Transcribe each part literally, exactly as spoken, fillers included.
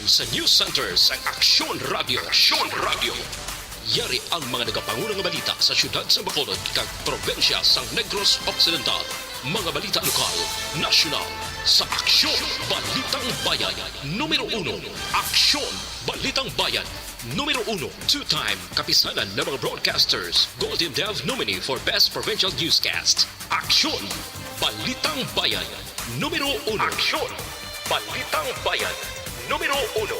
Sa News Center sang Aksyon Radio. Aksyon Radio. Yari ang mga nagapanguna nga balita sa siyudad sa Bacolod kag probinsya sang Negros Occidental. Mga balita lokal, nasyonal, sa Aksyon, Balitang Bayan, numero uno. Aksyon, Balitang Bayan, numero uno. Two-time kapisanan ng mga broadcasters, Golden Dove nominee for Best Provincial Newscast. Aksyon, Balitang Bayan, numero uno. Aksyon, Balitang Bayan, numero uno.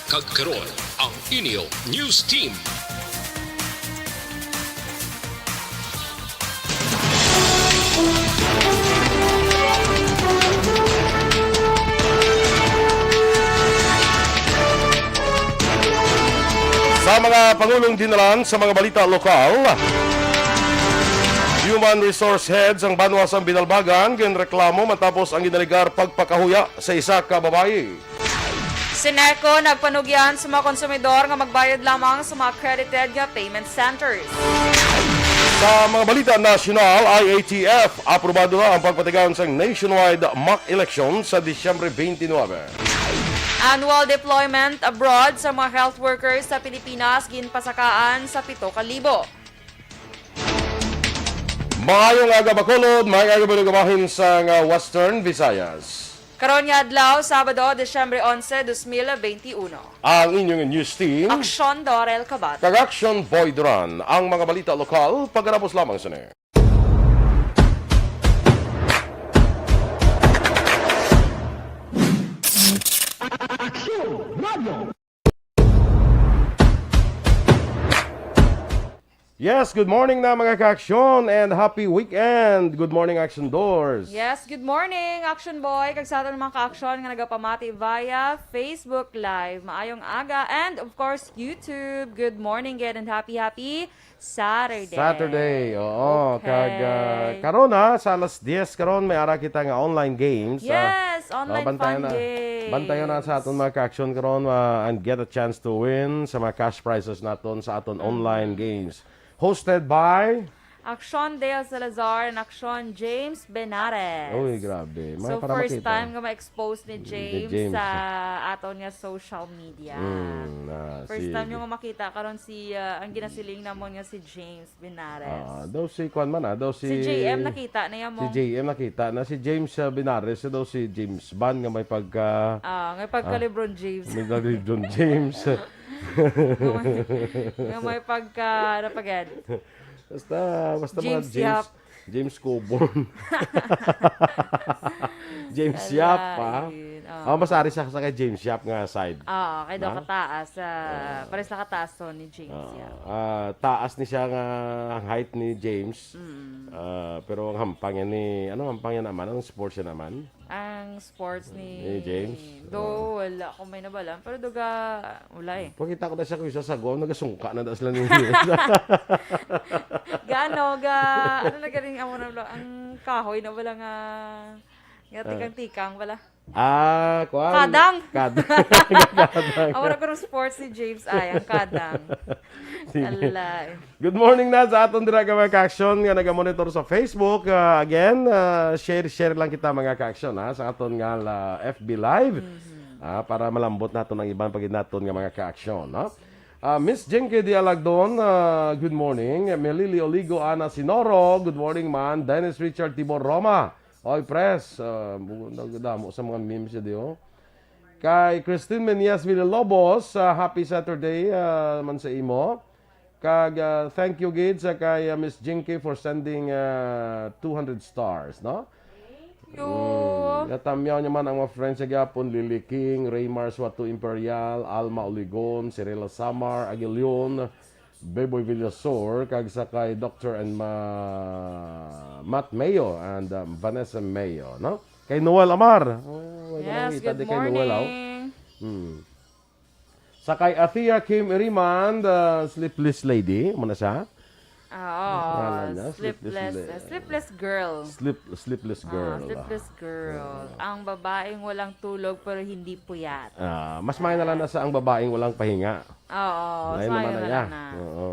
Kag karon, ang inyo news team. Sa mga pangulong dinalan sa mga balita lokal, Human Resource Head sang banwa sang Binalbagan ginreklamo matapos ang ginaligar pagpakahuya sa isa ka babayi. Seneco nagpanugyan sa mga konsumidor nga magbayad lamang sa mga accredited nga payment centers. Sa mga balita nasyonal, I A T F, aprobado na ang pagpatigayon sang nationwide mock election sa Disyembre twenty-nine. Annual deployment abroad sa mga health workers sa Pilipinas ginpasakaan sa pito ka libo. Maayong aga, Bacolod. Maayong aga, mga kabahin sang, ah, Western Visayas. Karon nga adlaw, Sabado, Disyembre onse, dos mil benti uno. Ang inyong news team, Aksyon Dorel Cabat. Kag Aksyon Boy Duran. Ang mga balita lokal, pagkatapos lamang sini. Aksyon Radio. Yes, good morning na, mga ka-aksyon, and happy weekend. Good morning, Action Doors. Yes, good morning, Action Boy. Kag sa aton mga ka-aksyon nga nagapamati via Facebook Live, maayong aga. And of course, YouTube. Good morning again and happy, happy Saturday. Saturday, oo. Okay. Kag, ah, karon, ha, sa alas diyes karon, may ara kita nga online games, ah. Yes, ah, online bantayan fun na, games. Bantayan na sa aton mga ka-aksyon karon, ah, and get a chance to win sa mga cash prizes naton sa aton, mm, online games. Hosted by Aksyon Dale Salazar and Aksyon James Benares. Uy, grabe. May So, para first makita. Time nga ma-expose ni Ni James James. Sa aton nga social media. Mm, ah, First si time nyo nga makita karon si, ah, ang ginasiling namon nga si James Benares. Ah, daw si kwan man, ah, daw si Si J M nakita na yan si mo. J M nakita na. Si James, ah, Benares, daw si James Bond nga may pagka Ah, nga pagka Ah, LeBron James. May pagka LeBron James. Nga may, nga may pagka, ano pa gad? Basta, basta mga James James, Yap. James Coburn. James Yap, ha? Alain, oo. Ah, mas ari sa, sa kay James Yap nga side. Oo, kay daw Na? Kataas, ah, Oo. Pares na kataas to ni James Oo. Yap. Ah, taas ni siya nga ang height ni James. Mm. Ah, pero ang hampang yan ni, ano, hampang yan naman? Ang sports yan naman? Ang sports ni Ni James? Do, Oo. Wala ko may nabalaan. Pero duga, wala eh. Pakita ko na siya kung isa sa guwang, nagasungka na da sila ni James. Gaano, ga, ano na galing amo na bala? Ang kahoy na bala nga, nga Ah. Tikang-tikang bala. Ah, kuwan. Kadang. Kadang. Kadang. Amo na ko ng sports ni James ay, ang kadang. Sige. Alay. Good morning na sa aton dira ka mga ka-aksyon nga nagamonitor sa Facebook. Ah, again, ah, share, share lang kita mga ka-aksyon, ha, sa aton nga la-, F B Live. Mhm. Ah, para malambot naton ang iban pa gid naton nga mga ka-aksyon, no? Ah, Miss Jinky Dialagdon, ah, good morning. Melili Oligo, Ana Sinoro, good morning man. Dennis Richard Tibor Roma. Oy, pres, ah, bu-, nagdamo sa mga memes di, oh. Kay Christine Menias Villalobos, ah, happy Saturday, ah, man sa imo. Kag, ah, thank you gid sa kay, ah, Miss Jinky for sending, ah, two hundred stars, no? Thank you. Mm, natamyaw niya man ang mga friends sa gyapon, Lily King, Raymar Suato Imperial, Alma Oligon, Cirela Samar Aguilion, Beboy Villasor, kag sa kay Doctor and Ma-, Matt Mayo and, um, Vanessa Mayo, no? Kay Noel Amar. Oh, wala ko Yes, nakita good di kay Noel, oh. Morning. Hmm. Sa kay Athea Kim Iriman, the Sleepless Lady, mo na siya? Ah, oo. Ngalan niya, Sleepless Sleepless, La-, uh, Sleepless Girl. Sleep-, Sleepless Ah, Girl. Sleepless Girl. Oo. Ang babaeng walang tulog pero hindi puyat. Ah, mas mayo na lang na sa ang babaeng walang pahinga. Oo, mas Lain naman mayo na na niya. Lang na. Oo.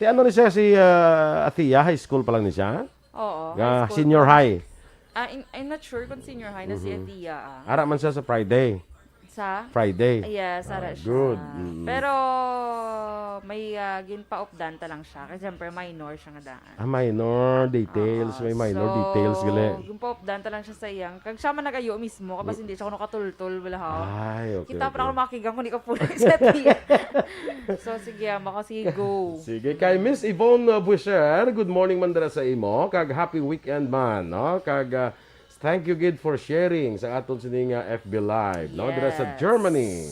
Ti ano ni siya si, ah, Athea? High school pa lang ni siya? Oo, Nga high school senior pa. High. Ah, in- I'm not sure kung senior high na si Mhm. Athea, ah. Ara man siya sa Friday. Sa? Friday. Yes, ara Ah, siya. good. Mm. Pero may, ah, ginpaupdan ta lang siya. Kasi siyempre, minor siya nga daan. Ah, minor details. Ah, May minor so, details, gali. Ginpaupdan ta lang siya sa iyang. Kag siya man nag-ayo mismo, kay bas Mm. hindi siya kuno katultol, bala, ha? Ay, okay, Kita pa okay. na ako makigang kung di ka pulay sa tiyan. So, sige, ah, baka sige, go. Sige, kay Miss Yvonne, uh, Buisher, good morning man dira sa imo, kag happy weekend man, no? Kag, uh, thank you gid for sharing sa aton sini nga F B Live, no? Dira sa Yes. Germany.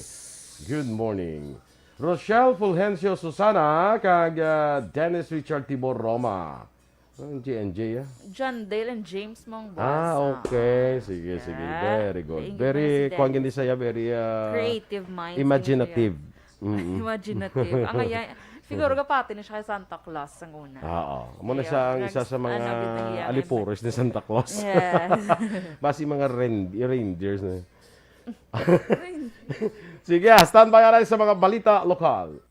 Good morning. Rochelle Fulgencio Susana, kag, uh, Dennis Richard Tibor Roma. Ang J and J, ah? John Dale and James mong boss, Ah, ah. okay. Sige, sige. Yeah. Very good. Nainggit Very, na si kuwan Dennis. gini saya, very, ah, Creative minds, imaginative. gini siya. Mm-mm. Imaginative. Ang aya-, siguro kapati na siya kay Santa Claus ang una. Oo. Amo na Kaya siya ang isa nags-, sa mga ano, gid ang iyangan. alipores ni Santa Claus. Yes. Basi mga ren-, reindeers na. Sige, ah, standby na sa mga balita lokal.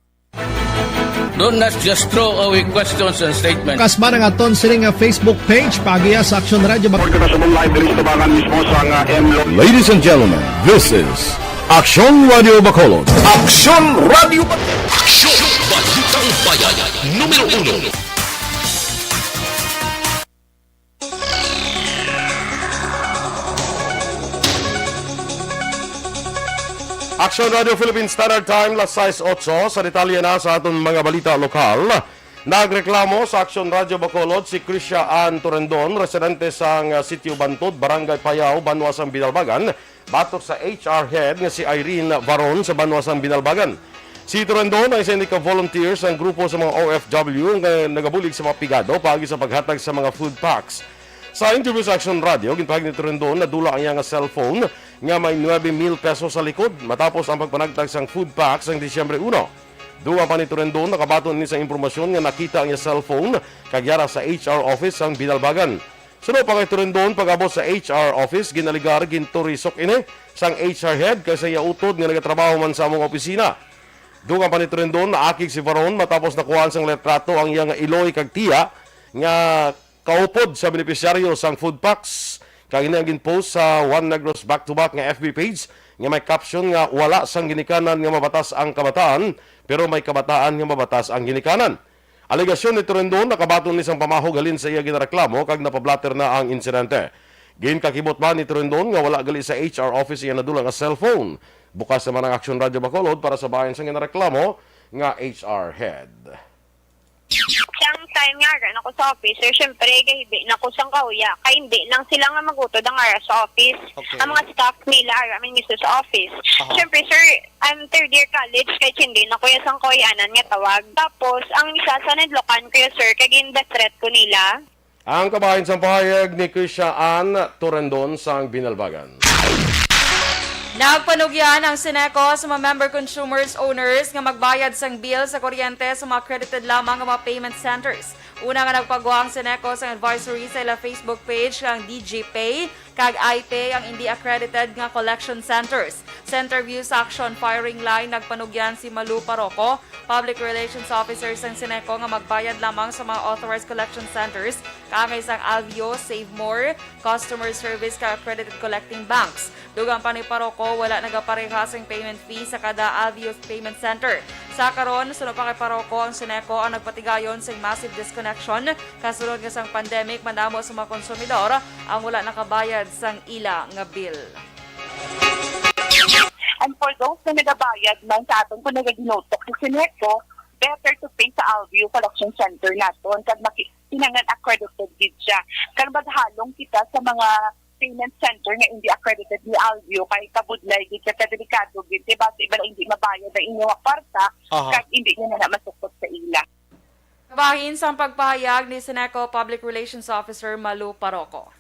Don't not just throw away questions and statements. Kasma ang aton sini nga Facebook page, paagiya sa Aksyon Radio Bac- Report kita sa buong live diri sa Tabangan mismo sa nga M Lo- Ladies and gentlemen, this is Aksyon Radio Bacolod. Aksyon Radio Bac- Aksyon Balitang Bayan, numero uno. Aksyon Radio Philippine Standard Time, las sais otso. Sa detalye na sa aton mga balita lokal, nagreklamo sa Aksyon Radio Bacolod si Krisha Ann Torendon, residente sang, ah, Sitio Bantod, Barangay Payao, banwa sang Binalbagan, batok sa H R head nga si Irene Varon sa banwa sang Binalbagan. Si Torendon ang isa ini ka volunteer sang grupo sa mga O F W nga nagabulig sa mga pigado paagi sa paghatag sa mga food packs. Sa interview sa Aksyon Radio, ginpahayag ni Torendon na nadula ang iya nga cellphone nga may nuebe mil pesos sa likod matapos ang pagpanagtag sang food pack sang Disyembre uno. Dugang pa ni Torendon, nakabaton ini sa impormasyon nga nakita ang iya cellphone kag yara sa H R office sang Binalbagan. Suno pa kay Torendon, pag-abot sa H R office, ginaligar, ginturisok ini sang H R head kay sa iya utod nga nagatrabaho man sa among opisina. Dugang pa ni Torendon, naakig si Varon matapos nakuhaan sang litrato ang iya nga iloy kag tiya nga kaupod sa benepisyaryo sang food packs, kag ini ang ginpost sa One Negros Back to Back nga F B page nga may caption nga, "Wala sang ginikanan nga mabatas ang kabataan, pero may kabataan nga mabatas ang ginikanan." Alegasyon ni Torendon, nakabaton ni sang pamahog halin sa iya ginareklamo kag napablatter na ang insidente. Ginkakibot man ni Torendon nga wala gali sa H R office iya nadula nga cellphone. Bukas naman ang Aksyon Radyo Bacolod para sa bahin sang ginareklamo nga H R head. Sang time nga ara na ko sa office, sir, syempre, gahibi na ko sang kauya. Kay hindi lang sila nga magutod ang ara sa office. Okay. Ang mga staff nila, ara man mismo sa office. Aha. Syempre, sir, I'm third year college, kay hindi na ko ya sang kauyanan nga tawag. Tapos, ang isa sa nadlokan ko ya, sir, kay gin-death threat ko nila. Ang kabahin sang pahayag ni Krisha Ann Torendon sang Binalbagan. Nagpanugyan ang Ceneco sa mga member consumers, owners nga magbayad sang bill sa kuryente sa mga accredited lamang nga mga payment centers. Una nga nagpagwa ang Ceneco sang advisory sa ila Facebook page nga ang D J Pay kag iPay ang hindi accredited nga collection centers. Sa interview sa Aksyon Firing Line, nagpanugyan si Malu Paroco, Public Relations Officer sang Ceneco, nga magbayad lamang sa mga authorized collection centers kaangay sang Alveo, Save More, Customer Service kag accredited collecting banks. Dugang pa ni Paroco, wala nagapareha sing payment fee sa kada Alveo payment center. Sa karon, suno pa kay Paroco, ang Ceneco ang nagpatigayon sing massive disconnection kasunod nga sang pandemic, madamo sa mga konsumidor ang wala nakabayad sang ila nga bill. And for those na nagabayad man sa aton, kung nagaginutok sa Ceneco, better to pay sa Alveo Collection Center naton, kag maki-, kinahanglan accredited gid siya. Kag maghalong kita sa mga payment center nga hindi accredited ni Alveo, kay kabudlay gid, kag kadelikado gid, kay basi bala hindi mabayad ang inyo nga kwarta, Aha. kag hindi nyo na, na masukot sa ila. Kabahin sang pagpahayag ni Ceneco Public Relations Officer Malu Paroco.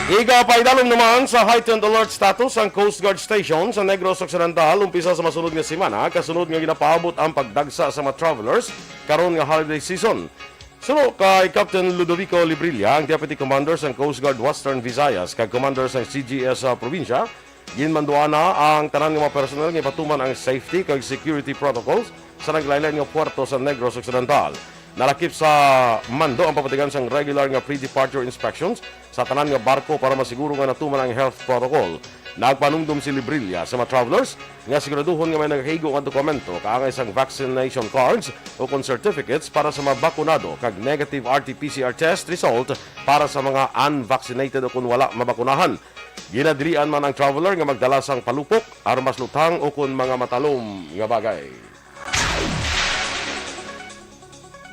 Igapaidalom naman sa heightened alert status ang Coast Guard Station sa Negros Occidental umpisa sa masunod nga semana, kasunod nga ginapaabot ang pagdagsa sa mga travelers karon nga holiday season. Suno kay Captain Ludovico Librilla, ang Deputy Commander sang Coast Guard Western Visayas kag Commander sang C G S sa probinsya, ginmanduan na ang tanan nga mga personnel nga ipatuman ang safety kag security protocols sa naglain-lain nga puerto sa Negros Occidental. Nalakip sa mando ang papatigayon sang regular nga pre-departure inspections sa tanan nga barko para masiguro nga natuman ang health protocol. Nagpanumdom si Librilla sa mga travelers nga siguraduhon nga may nagakaigo nga dokumento kaangay sang vaccination cards o kon certificates para sa mga bakunado kag negative R T P C R test result para sa mga unvaccinated o kon wala mabakunahan. Ginadilian man ang traveler nga magdala sang palupok, armas luthang o kon mga matalom nga bagay.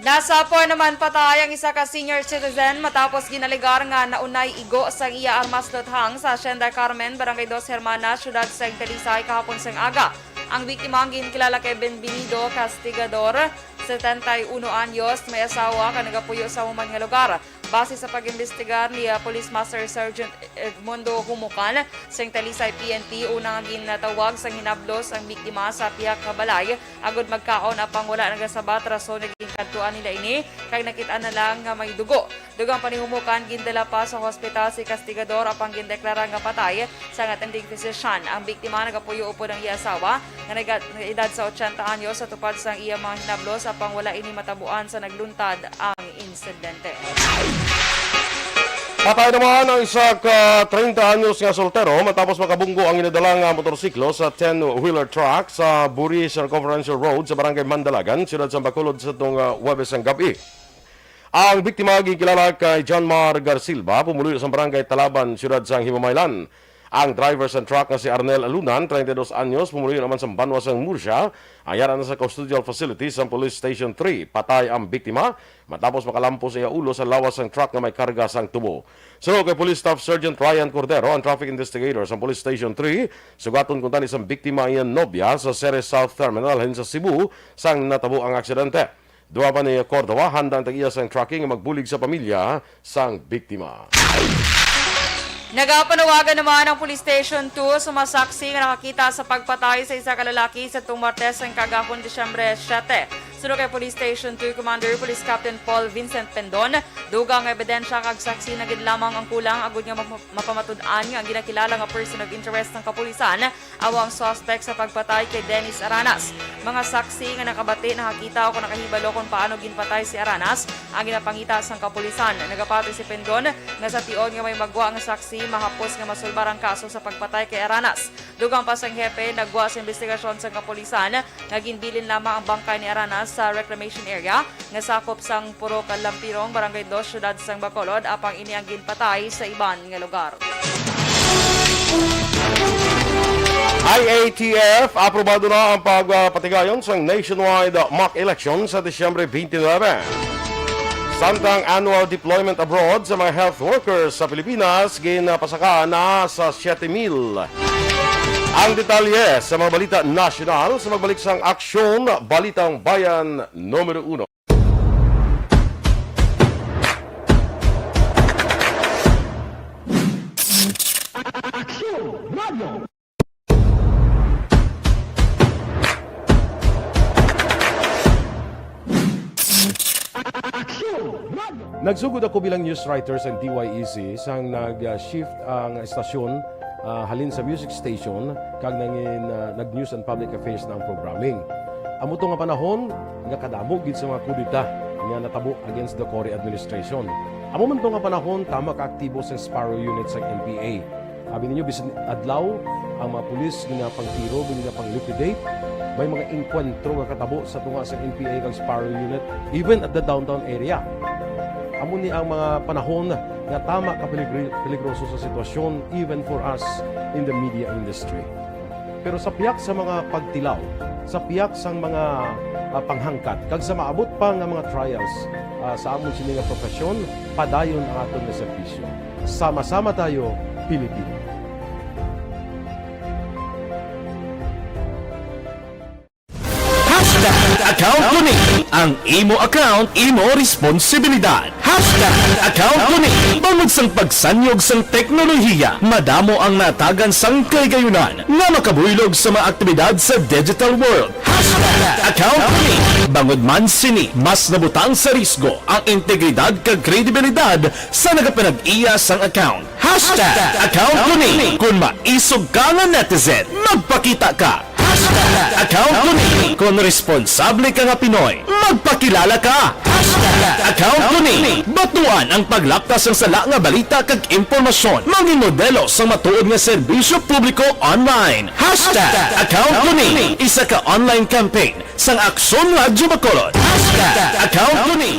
Nasapon naman patay ang isa ka senior citizen matapos ginalegar nga naunay igo sang iya armas luthang sa Hacienda Carmen, Barangay Dos Hermanas, siyudad sang Talisay, kahapon sang aga. Ang biktima ang ginkilala kay Benvenido Castigador, setenta y uno anyos, may asawa kag nagapuyo sa human nga lugar. Base sa pag-imbestigar ni, ah, Police Master Sergeant Edmundo Humukan sang Talisay P N P, una nga ginatawag sang hinablos ang biktima sa pihak nga balay agud magkaon, apang wala nagasabat rason nga ginkadtuan nila ini, kag nakit-an na lang nga may dugo. Dugang pa ni Humukan, gindala pa sa hospital si Castigador, apang gindeklara nga patay sang attending physician. Ang biktima nagapuyo upod ang iya asawa nga naga-, nga edad sa ochenta anyos sa tupad sang iya mga hinablos, apang wala ini matabuan sa nagluntad ang insidente. Patay naman ang isa ka treinta anyos nga soltero matapos makabunggo ang ginadala nga motorsiklo sa ten-wheeler truck sa Buri Circumferential Road sa Barangay Mandalagan, siyudad sa Bacolod, sa tong, ah, Huwebes sang gab-i. Ang biktima ginkilala kay John Mar Garcilba, pumuluyo sa Barangay Talaban, siyudad sang Himamaylan. Ang driver sang truck nga si Arnel Alunan, treinta y dos anyos, pumuluyo naman sa banwa sang Murcia, ang yara na sa custodial facility sang Police Station three. Patay ang biktima matapos makalampos ang iya ulo sa lawas sang truck nga may karga sang tubo. Suno kay Police Staff Sergeant Ryan Cordero, ang traffic investigator sang Police Station three, sugaton kuntani sang biktima ang iyang nobya sa Ceres South Terminal halin sa Cebu sang natabo ang aksidente. Duha pa ni Cordova, handa ang tag-iya sang trucking nga magbulig sa pamilya sang biktima. Nagapanawagan naman ang Police Station two sa mga saksi nga nakakita sa pagpatay sa isa ka lalaki sa tong Martes sang kaagahon, Disyembre siete. Suno kay Police Station two Commander Police Captain Paul Vincent Pendon, dugang nga ebidensya kag saksi na gid lamang ang kulang agud nga map-, mapamatud-an nga ang ginakilala nga person of interest sang kapulisan amo ang suspek sa pagpatay kay Dennis Aranas. Mga saksi nga nakabati, nakakita o kon nakahibalo kon paano ginpatay si Aranas ang ginapangita sang kapulisan. Nagapati si Pendon nga sa tion nga may magwa nga saksi, mahapos nga masulbar ang kaso sa pagpatay kay Aranas. Dugang pa sang hepe, nagwa sa imbestigasyon sang kapulisan nga ginbilin lamang ang bangkay ni Aranas sa reclamation area nga sakop sang Purok Lampirong, Barangay Dos, Siyudad sang Bacolod, apang ini ang ginpatay sa iban nga lugar. I A T F, aprobado na ang pagpatigayon sang nationwide mock election sa Disyembre twenty-nine. Samtang annual deployment abroad sa mga health workers sa Pilipinas, ginpasakaan na sa siyete mil. Ang detalye sa mga balita nasyonal sa magbalik sang Aksyon, Balitang Bayan Numero Uno. Aksyon Radio. Aksyon Radio. Nagsugod ako bilang news writer sa D Y E C sang nag-shift ang estasyon, ah, halin sa music station kag nangin, ah, nag-news and public affairs na ang programming. Amo to nga panahon nga kadamo gid sa mga kudeta nga natabo against the Cory administration. Amo man to nga panahon tama ka aktibo sa Sparrow Unit sa N P A. Abi ninyo, bisan adlaw, ang mga pulis ginapangtiro, ginapang-liquidate. May mga engkwentro nga katabo sa tunga sa N P A kag Sparrow Unit, even at the downtown area. Amo ni ang mga panahon nga tama ka peligri-, peligroso sa sitwasyon, even for us in the media industry. Pero sa pihak sa mga pagtilaw, sa pihak sang mga, ah, panghangkat, kag sa maabot pa nga mga trials, ah, sa amon sini nga profesyon, padayon ang aton nga serbisyo. Sama-sama tayo, Pilipino. Hashtag account ko ni. Ang imo account, imo responsibilidad. Hashtag account ko ni. Bangod sang pagsanyog sang teknolohiya, madamo ang natagan sang kahigayunan nga makabuylog sa mga aktibidad sa digital world. Hashtag account ko ni. Bangod man sini, mas nabutang sa risgo ang integridad kag kredibilidad sa nagapanag-iya sang account. Hashtag account ko ni. Kung maisog ka nga netizen, magpakita ka. Account ko ni. Kon responsable ka nga Pinoy, magpakilala ka. Hashtag account ko ni. Batuan ang paglaptas sang sala nga balita kag impormasyon. Mangin modelo sa matuod nga serbisyo publiko online. Hashtag account ko ni. Isa ka online campaign sang Aksyon Radyo Bacolod. Hashtag account ko ni.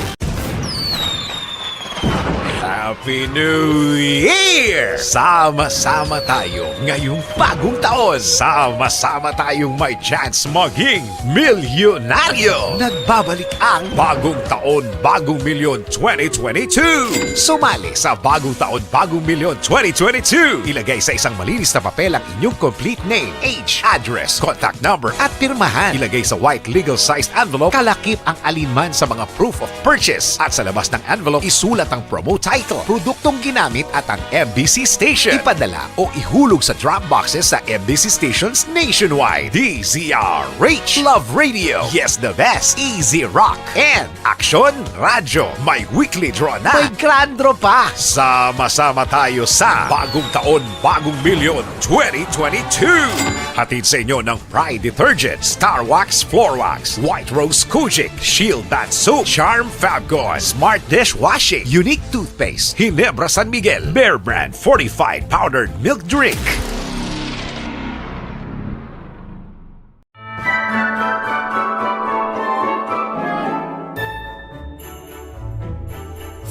Happy New Year! Sama-sama tayo ngayong bagong taon. Sama-sama tayong may chance maging milyonaryo. Nagbabalik ang Bagong Taon, Bagong Milyon twenty twenty-two. Sumali sa Bagong Taon, Bagong Milyon twenty twenty-two. Ilagay sa isang malinis na papel ang inyong complete name, age, address, contact number, at pirmahan. Ilagay sa white legal-sized envelope, kalakip ang alinman sa mga proof of purchase. At sa labas ng envelope, isulat ang promo title, produktong ginamit at ang M B C station. Ipadala o ihulog sa drop boxes sa M B C stations nationwide. D Z R H, Love Radio, Yes the Best, Easy Rock, and Aksyon Radyo. May weekly draw na. May grand draw pa. Sama-sama tayo sa Bagong Taon, Bagong Milyon twenty twenty-two. Hatid sa inyo ng Pride Detergent, Star Wax Floor Wax, White Rose Kojic, Shield Bath Soap, Charm Fabcon, Smart Dishwashing, Unique Toothpaste, Ginebra San Miguel, Bear Brand Fortified Powdered Milk Drink.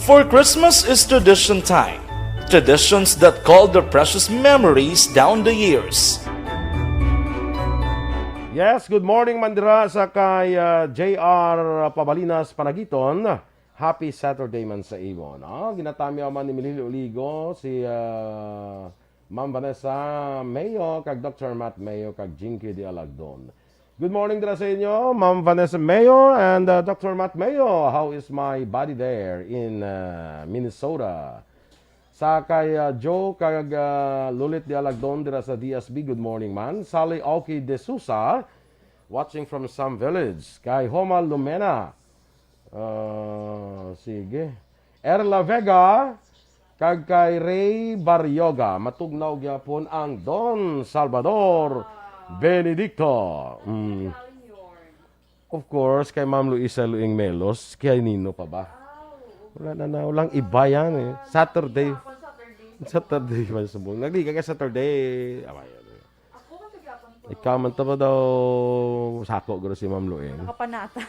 For Christmas is tradition time. Traditions that call their precious memories down the years. Yes, good morning man dira sa kay, ah, J R Pabalinas Panagiton. Happy Saturday man sa imo, no? Ginatamyaw man ni Milili Oligo, si, ah, Ma'am Vanessa Mayo, kag Doctor Matt Mayo, kag Jinky de Alagdon. Good morning dira sa inyo, Ma'am Vanessa Mayo and, uh, Doctor Matt Mayo. How is my buddy there in, uh, Minnesota? Sa kay, uh, Joe kag, uh, Lulit de Alagdon dira sa D S B, good morning man. Sally Oki de Sousa, watching from Sam Village. Kay Homa Lumena, uh, sige. Erla Vega, kag kay Ray Barrioga, matugnaw gyapon ang Don Salvador Benedicto. Mm. Of course, kay Ma'am Luisa Luing Melos, kay nino pa ba? Wala na, na, walang iba yan eh. Saturday. Saturday pa subong. Nagliga ka Saturday. Awa yan eh. Ikaw man ta ba daw sako guro si Ma'am Luing? Nakapanata.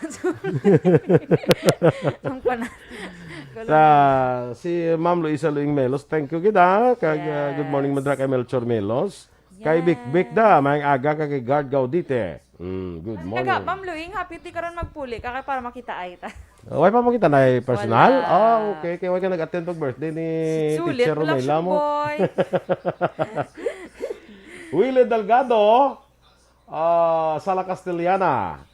Ang panata. Sa, si Ma'am Luisa Luing Melos, thank you gid, ha. Kag, uh, good morning, Yes. madra kay Melchor Melos. Kay Yes. Bikbik da, maayong aga ka kay Guard Gaudite. Mm, good Ay, morning. Naga, Ma'am Luing, happy ti karon magpuli ka kay para makita ay ta. Oh, way pa mo kita na personal? Wala. Ah, okay. Kay way ka nag-attend pag birthday ni Sulit, Teacher wala Romela siya, mo. Boy. Willie Delgado, ah, Sala Castellana.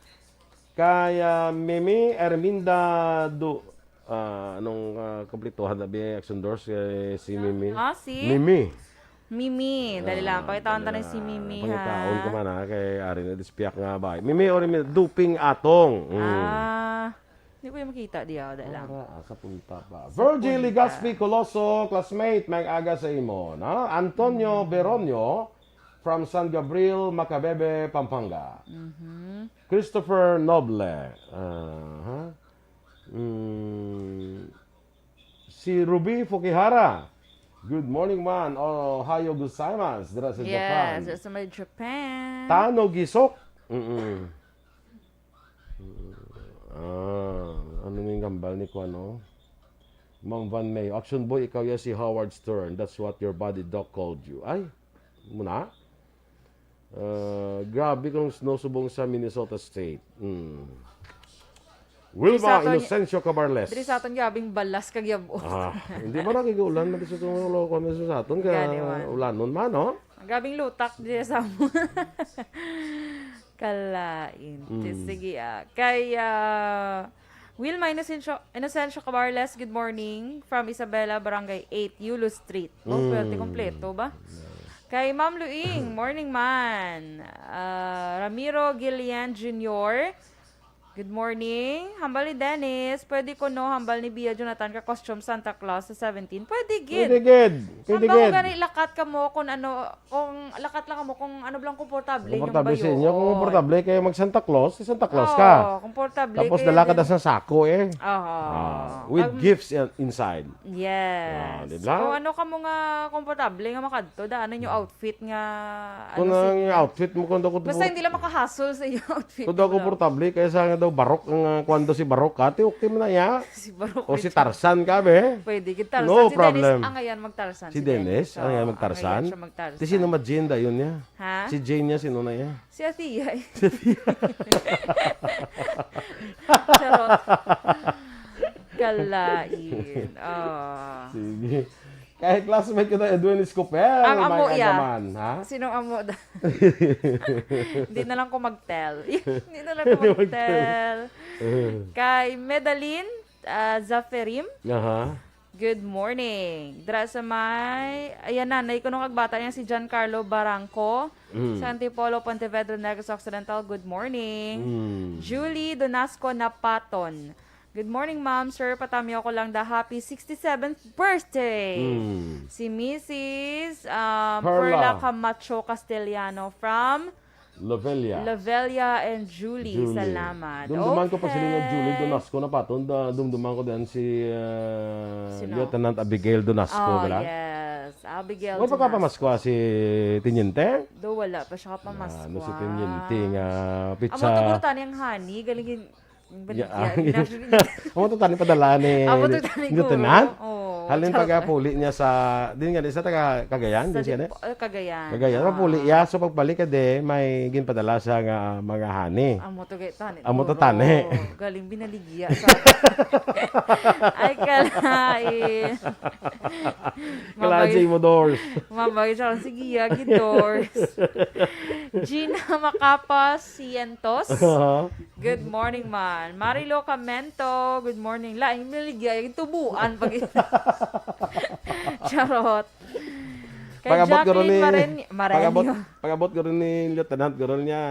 Kay, ah, Mimi Erminda Du-, ah, anong, ah, kumplituhan na bi, Action Doors, eh, si Mimi? Ah, si Mimi. Mimi. Dali lang. Ah, Pakitaon dali ta na si lang. Mimi, Pangitaon ha? ko man, ha? Kay ari na dispiak nga ba? Mimi or Mimi, Duping Atong. Mm. Ah, di ko yung makita diya. Dali lang. Ara, asa punta pa? Virgil Punta. Legaspi Coloso, classmate, maayong aga sa imo, no? Antonio Mm. Beronio from San Gabriel, Macabebe, Pampanga. Mhm. Christopher Noble. Aha. Mm, si Ruby Fukihara. Good morning, man. Ohayo gozaimasu. Dira sa Japan. Yes, sa may Japan. Tano Gisok. Mm-mm. Ah, ano yung gambal ni kuan, oh? Ma'am Van May, Action Boy, ikaw ya si Howard Stern. That's what your body doc called you. Ay, muna? Ah, grabe kung snow subong sa Minnesota State. Mm. Wilma Diri sa aton, Inocencio Cabarles. Diri sa aton, grabing balas kag yabo. Ah, hindi ba nakikaulan na sa itong loko na sa aton? Ka Gani man. Ulanon man, no? Grabing lutak diri sa amo. Kalain. Mm. Sige, ah. Kay, ah, Wilma Inocencio, Inocencio Cabarles, good morning. From Isabela, Barangay eight, Yulo Street. Oh, Mm. Pwerte kompleto ba? Yes. Kay Ma'am Luing, morning man. Ah, Ramiro Gillian Junior, Good morning. Hambal ni Dennis, pwede ko, no, hambal ni Bia Jonathan ka costume Santa Claus sa seventeen? Pwede gid. Pwede gid. Pwede Hambal ko gid. gani, lakat ka mo kung ano, kung lakat lang mo kung ano lang komportable inyong Komportable sa inyo. Kung bayon. komportable kayo mag Santa Claus, si Santa Claus Oo, ka. komportable Tapos kayo dala ka din. na sa sako eh. Oo. Ah, with Pag gifts in- inside. Yes. Ah, di ba? Kung ano ka mo nga komportable nga makadto, daan ninyo outfit nga, Kung ano, ang sige. outfit mo, kung daw ko Basta hindi lang makahasol sa iyo outfit Kung daw mo lang. komportable, kaya sa nga daw barok, ang, ah, kuwan daw si barok ka, ti okay man na ya. Si Barok O si Richard. Tarzan ka, be? Pwede, gid Tarzan. No Si Dennis, problem. ang ayan mag-Tarzan. Si Si Dennis, Dennis. ang ayan Oo, mag-Tarzan. ang ayan siya mag-Tarzan. Ti sino ma-Jane dayon niya? Ha? Si Jane niya, sino na ya? Si Atiya eh. Charot. Kalain. Ah. Sige. Kay classmate ko na Edwin Escopel, Ang amo, may yeah. agaman, ha? Sinong amo da? Hindi na lang ko mag-tell. Hindi na lang ko Hindi mag-tell. mag-tell. Kay Medalyn, ah, Zaferim. Aha. Good morning. Dra sa may, ayan na, nai ko nung kagbata niya si Giancarlo Barangco. Mm. Sa Antipolo, Pontevedra, Negros Occidental. Good morning. Mm. Julie Donasco Napaton. Good morning, ma'am. Sir, patamiyo ko lang the happy sixty-seventh birthday. Mm. Si Missus, um, Perla. Perla Camacho Castellano from Lovelia. Lovelia and Julie. Julie. Salamat. Dumduman ko pa sila nga Okay. Julie Donasco na paton. Da, dumduman ko din si, uh, Sino? Lieutenant Abigail Donasco, Oh, bala? yes. Abigail Wala pa ka Donasco. pamaskwa si Tiniente? Do, wala pa siya kapamaskwa. Ah, ano si Tiniente nga pizza? Amo to, guro, tani ang honey. Galing yun. Baligya. Yeah. Actually, Amo to tani padala ni Amo to tani, Lieutenant? guro. Oo. Halin Charot. pagapuli niya sa, din nga, sa taga Cagayan, Sa din siya, Dip-, eh? eh, Cagayan. Cagayan. Ah. Mapuli iya. So, pagbalik ka de, may ginpadala siya nga mga honey. Amo to gay tani, Amo to guro. tani. Galing binaligya sa Ay, kalain. Kalain Mabay- si Imo Doors. Mabay siya. Sige, yagi Doors. Gina Macapas Cientos. Aha. Good morning, man. Marilo Camento, good morning. Lain, binaligya. Yung tubuan pag Charot. Kay Pag-abot guro Jacqueline ni, Maren-, Marenio. pag-abot, pag-abot guro ni Lieutenant, guro niya,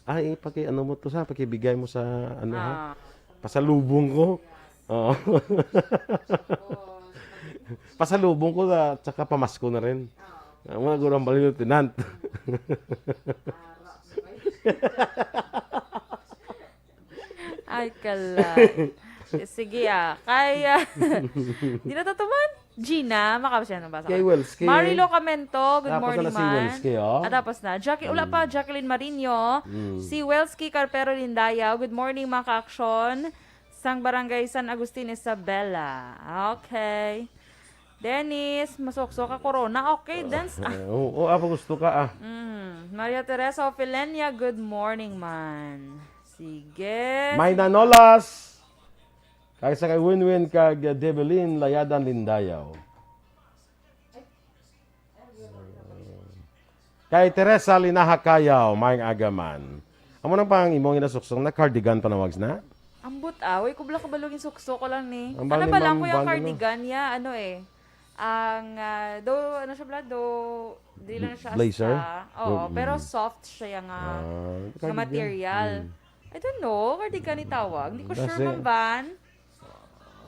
"Ay, paki-, ano mo to sa, pakibigay mo sa, ano, ha? Ah. Pasalubong ko." Oo. Pasalubong ko na, tsaka pamasko na rin. Ang mga guro ang bali, Lieutenant. Ay, kala. Sige, ah. Kaya, di na tatuman. Gina, makapasya na ba sa Kay Welsky. Marilo Camento, good Tapos morning, na si man. Welsky, oh. Ah, tapos na. Jackie, wala pa, Mm. Jacqueline Marino. Mm. Si Welsky Carpero Lindayaw, good morning, mga ka-aksyon. Sang Barangay San Agustin, Isabela. Okay. Dennis, masukso ka corona. Okay, dance. Ah. Oo, oo, ako gusto ka, ah. Mm. Maria Teresa Ofelenia, good morning, man. Sige. May nanolas. Kay sa kay Winwin kag Develin Layadan Lindayaw. Kay Teresa Linaha Kayaw, maayong aga man. Amo nang pang imong ginasuksong na cardigan panawag na? Ambot, ah. Uy, kubla ka balong yung sukso ko lang ni. Ang Ano bali ba lang mang ko yung balo, no? cardigan niya? Ano eh? Ang, ah, do, ano siya bala? Do, di lang siya Blazer? sa, oo, Mm-mm. pero soft siya yung, ah, Ah, nga cardigan. material. Mm. I don't know, cardigan ni tawag. Hindi ko sure, Kasi Ma'am Van.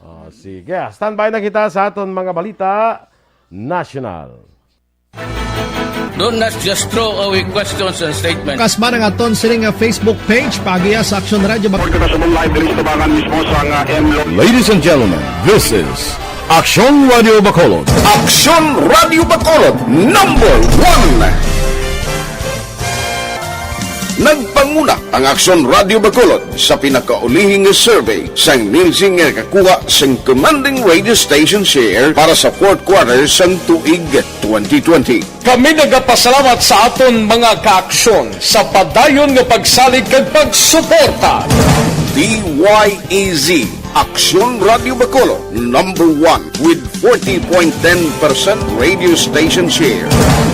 Ah, sige. Standby na kita sa aton mga balita national. Do not just throw away questions and statements. Kasma nga aton sini nga Facebook page, paagiha sa Aksyon Radyo Bacolod. Report kita sa live diri sa tubangan mismo sa nga M L O. Ladies and gentlemen, this is Aksyon Radio Bacolod. Aksyon Radio Bacolod, number one. Nagpanguna ang Aksyon Radio Bacolod sa pinakaulihi nga survey sang Nielsen nga nakakuha sang commanding radio station share para sa fourth quarter sang tuig twenty twenty. Kami nagapasalamat sa aton mga kaaksyon sa padayon nga pagsalig kag pagsuporta. D Y E Z, Aksyon Radio Bacolod, number one with forty point ten percent radio station share.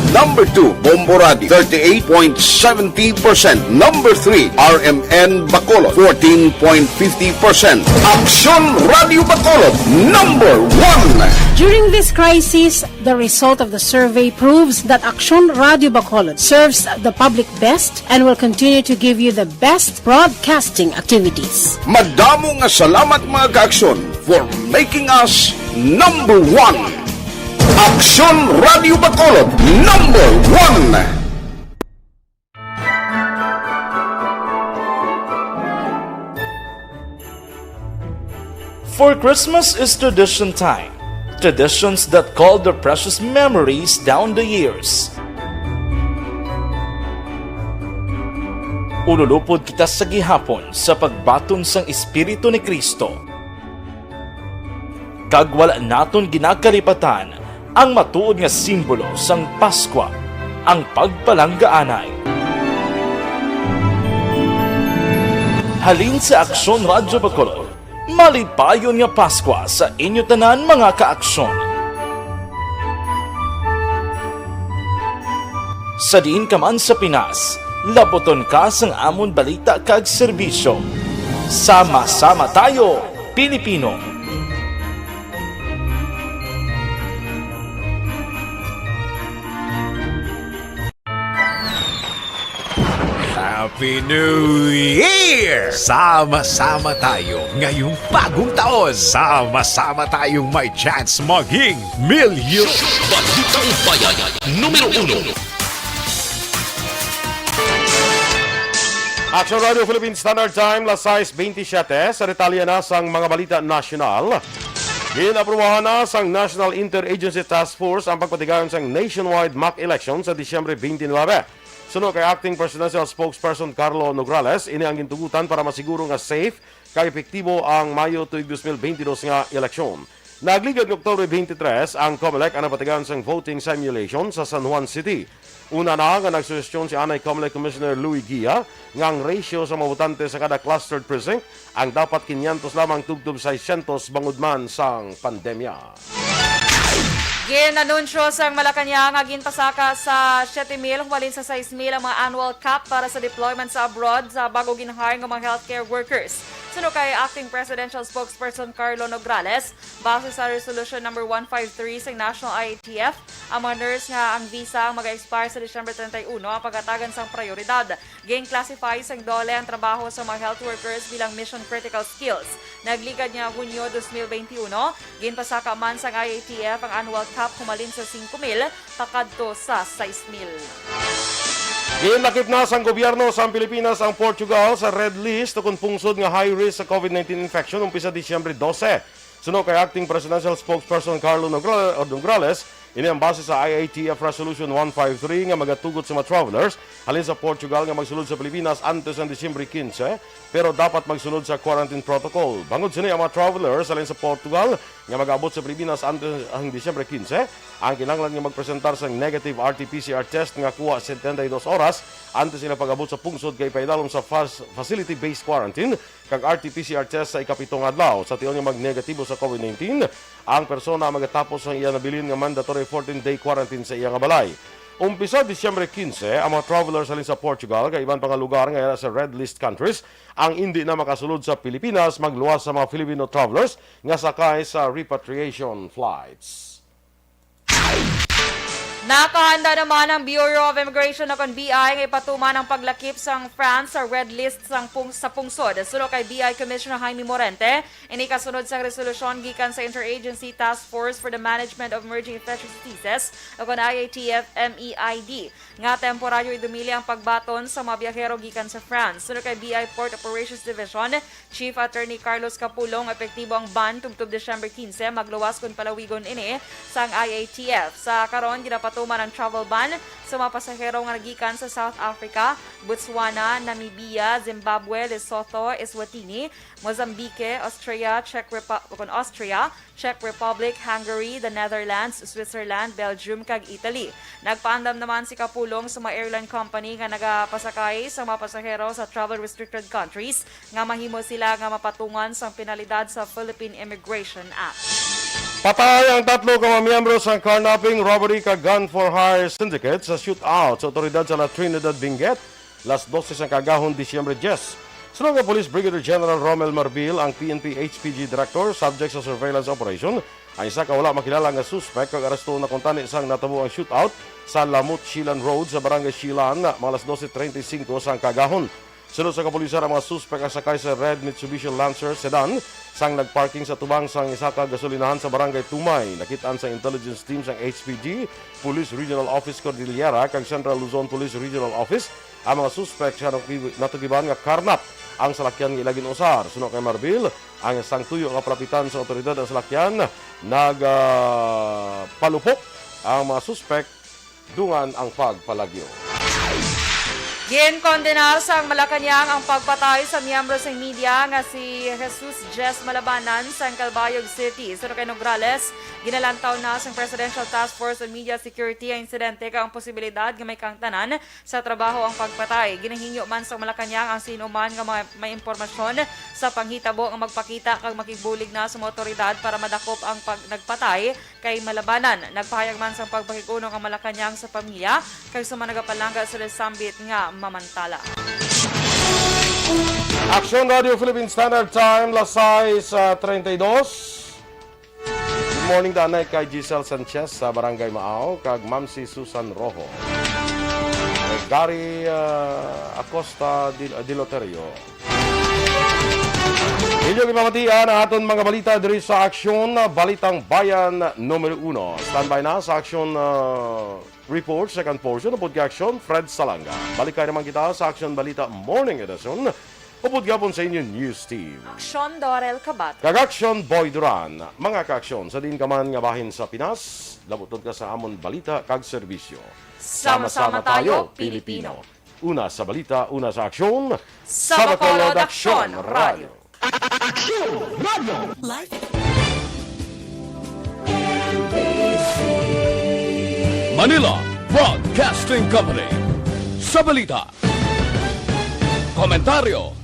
Number two, Bombo Radio, thirty-eight point seventy percent. Number three, R M N Bacolod, fourteen point fifty percent. Aksyon Radio Bacolod, number one. During this crisis, the result of the survey proves that Aksyon Radio Bacolod serves the public best and will continue to give you the best broadcasting activities. Madamo nga salamat, mga ka-Aksyon, for making us number one. Aksyon Radio Bacolod, number one. For Christmas is tradition time. Traditions that call their precious memories down the years. Ululupod kita sa gihapon sa pagbaton sang Espiritu ni Cristo. Kag wala naton ginakalipatan ang matuod nga simbolo sang Paskwa, ang pagpalanggaanay. Halin sa Aksyon Radyo Bacolod, malipayon nga Paskwa sa inyo tanan, mga ka-Aksyon. Sa diin ka man sa Pinas, labuton ka sang amon balita kag serbisyo. Sama-sama tayo, Pilipino! Happy New Year! Sama-sama tayo ngayong bagong taon. Sama-sama tayong may chance maging milyon. Balitang Bayan, numero uno. Action Radio Philippine Standard Time, las sais bentisiete. Sa detalye na sang mga balita nasyonal, gin-aprubahan na sang National Interagency Task Force ang pagpatigayon sang nationwide mock election sa Disyembre twenty-nine. Suno kay Acting Presidential Spokesperson Carlo Nograles, ini ang gintugutan para masiguro nga safe kag epektibo ang Mayo tuig dos mil bentidós nga eleksyon. Nagligad nga Oktubre twenty-three ang Comelec ang napatigayon sang voting simulation sa San Juan City. Una na nga nagsuhestyon si anay Comelec Commissioner Louis Guia nga ang ratio sa mga botante sa kada clustered precinct ang dapat quinientos lamang tubtob seiscientos bangod man sang pandemya. Gin-anunsyo sang Malacañang nga ginpasaka sa siete mil humalin sa sais mil ang mga annual cap para sa deployment sa abroad sa bago gin-hire nga mga healthcare workers. Suno kay Acting Presidential Spokesperson Carlo Nograles, base sa Resolution Number one five three sang National I A T F, ang mga nurse nga ang visa ang mag-expire sa Disyembre treinta y uno ang pagatagan sang prioridad. Gin-classify sang DOLE ang trabaho sa mga health workers bilang mission critical skills. Nagligad nga Hunyo dos mil benti uno, ginpasaka man sang I A T F ang annual cap humalin sa singko mil pakadto sa sais mil. Ginlakip na sang gobyerno sang Pilipinas ang Portugal sa red list ukon pungsod nga high risk sa COVID nineteen infection umpisa Disyembre dose. Suno kay Acting Presidential Spokesperson Carlo Nograles, Nograles, ini ang base sa I A T F Resolution one five three nga magatugot sa mga travelers halin sa Portugal nga magsulod sa Pilipinas antes sang Disyembre quince, pero dapat magsunod sa quarantine protocol. Bangod sini, ang mga travelers halin sa Portugal nga mag-abot sa Pilipinas antes sang Disyembre quince, ang kinahanglan nga magpresentar sang negative R T P C R test nga kuha setenta y dos oras antes sila pag-abot sa pungsod kay paidalom sa fas-, facility-based quarantine kag R T P C R test sa ikapito nga adlaw. Sa tion nga mag-negatibo sa COVID nineteen, ang persona ang magatapos sang iya nabilin nga mandatory fourteen-day quarantine sa iya nga balay. Umpisa Disyembre quince, ang mga travelers halin sa Portugal kag iban pa nga lugar nga yara sa red list countries ang indi na makasulod sa Pilipinas magluwas sa mga Filipino travelers nga sakay sa repatriation flights. Nakahanda naman ang Bureau of Immigration o kon B I nga ipatuman ang paglakip sang France sa red list sang pung-, sa pungsod. Suno kay B I Commissioner Jaime Morente, ini kasunod sang resolusyon gikan sa Interagency Task Force for the Management of Emerging Infectious Diseases o kon I A T F M E I D nga temporaryo idumili ang pagbaton sa mga biyahero gikan sa France. Suno kay B I Port Operations Division, Chief Attorney Carlos Capulong, epektibo ang ban tubtob Disyembre quince, magluwas kon palawigon ini sang I A T F. Sa karon, ginapatuman ang travel ban sa mga pasahero nga nagikan sa South Africa, Botswana, Namibia, Zimbabwe, Lesotho, Eswatini, Mozambique, Austria, Czech Repu-, kon Austria, Czech Republic, Hungary, the Netherlands, Switzerland, Belgium, kag Italy. Nagpaandam naman si Capulong sa mga airline company nga nagapasakay sa mga pasahero sa travel restricted countries nga mahimo sila nga mapatungan sang penalidad sa Philippine Immigration Act. Patay ang tatlo ka mga miyembro sang carnapping, robbery kag gun for hire syndicate sa shootout sa otoridad sa La Trinidad, Benguet, las dose sang kaagahon, Disyembre diyes. Suno kay Police Brigadier General Romel Marbil, ang P N P H P G Director, subject sa surveillance operation ang isa ka wala makilala nga suspek kag arestohon na kuntani sang natabo ang shootout sa Lamut Silan Road sa Barangay Silan, mga alas dose treinta y cinco sang kaagahon. Suno sa kapulisan, ang mga suspek ang sakay sa red Mitsubishi Lancer sedan sang nagparking sa tubang sang isa ka gasolinahan sa Barangay Tumay. Nakit-an sa intelligence team sang H P G, Police Regional Office Cordillera, kag Central Luzon Police Regional Office ang mga suspek sa natugi-, natugiban nga carnap ang salakyan nga ila gin-usar. Suno kay Marbil, ang sang tuyo nga palapitan sa otoridad ang salakyan, nag, ah, palupok ang mga suspek dungan ang pagpalagyo. Ginkondenar sang Malacañang ang pagpatay sa miyembro sang media nga si Jesus Jess Malabanan sang Calbayog City. Suno kay Nograles, ginalantaw na sang Presidential Task Force on Media Security ang insidente kag ang posibilidad nga may kaangtanan sa trabaho ang pagpatay. Ginahingyo man sang Malacañang ang sino man nga may, may impormasyon sa panghitabo nga magpakita kag makigbulig na sa mga otoridad para madakop ang pag-, nagpatay kay Malabanan. Nagpahayag man sang pagpakig-unong ang Malacañang sa pamilya kag sa mga nagapalangga sa nasambit nga mamantala. Aksyon Radio Philippine Standard Time, las sais, ah, treinta y dos. Good morning, danay kay Giselle Sanchez sa Barangay Maaw, kag Ma'am si Susan Rojo. Kay Gary, ah, Acosta Dil-, Diloterio. Inyo gipamatian ang aton mga balita diri sa Aksyon, Balitang Bayan numero uno. Standby na sa Aksyon, ah, Report, second portion, upod kay Aksyon, Fred Salanga. Balik kay naman kita sa Aksyon Balita Morning Edition, upod gapon sa inyo news team. Aksyon, Dorel Kabat. Kag Aksyon, Boy Duran. Mga kaaksyon, sa diin ka man nga bahin sa Pinas, labot ka sa amon balita kag serbisyo. Sama-sama tayo, Pilipino. Una sa balita, una sa aksyon. Sa Bacolod, Aksyon Radio. Aksyon Radio. Manila Broadcasting Company. Sa balita, komentaryo,